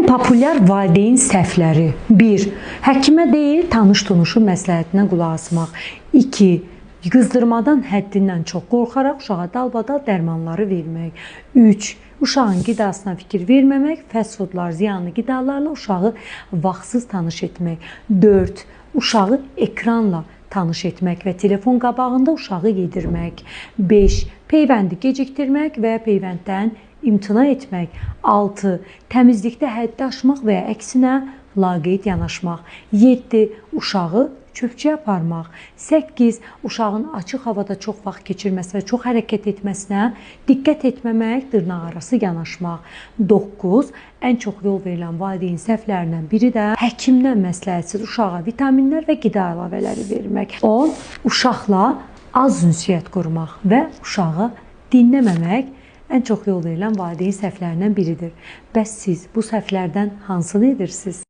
Ən populyar valideyn səhvləri: 1. Həkimə deyil, tanış-tunuşun məsləhətinə qulaq asmaq. 2. Qızdırmadan həddindən çox qorxaraq uşağa dalbadal dərmanları vermək. 3. Uşağın qidasına fikir verməmək, fast foodlar, ziyanlı qidalarla uşağı vaxtsız tanış etmək. 4. Uşağı ekranla tanış etmək və telefon qabağında uşağı yedirmək. 5. Peyvəndi gecikdirmək və ya peyvənddən imtina etmək. 6. Təmizlikdə həddi aşmaq və ya əksinə laqeyd yanaşmaq. 7. Uşağı çöpçüyə aparmaq. 8. Uşağın açıq havada çox vaxt keçirməsi və çox hərəkət etməsinə diqqət etməmək, dırnaqarası yanaşmaq. 9. Ən çox yol verilən valideyn səhvlərindən biri də həkimdən məsləhətsiz uşağa vitaminlər və qida əlavələri vermək. 10. Uşaqla az ünsiyyət qurmaq və uşağı dinləməmək ən çox yol verilən valideyn səhvlərindən biridir. Bəs siz bu səhvlərdən hansını edirsiniz?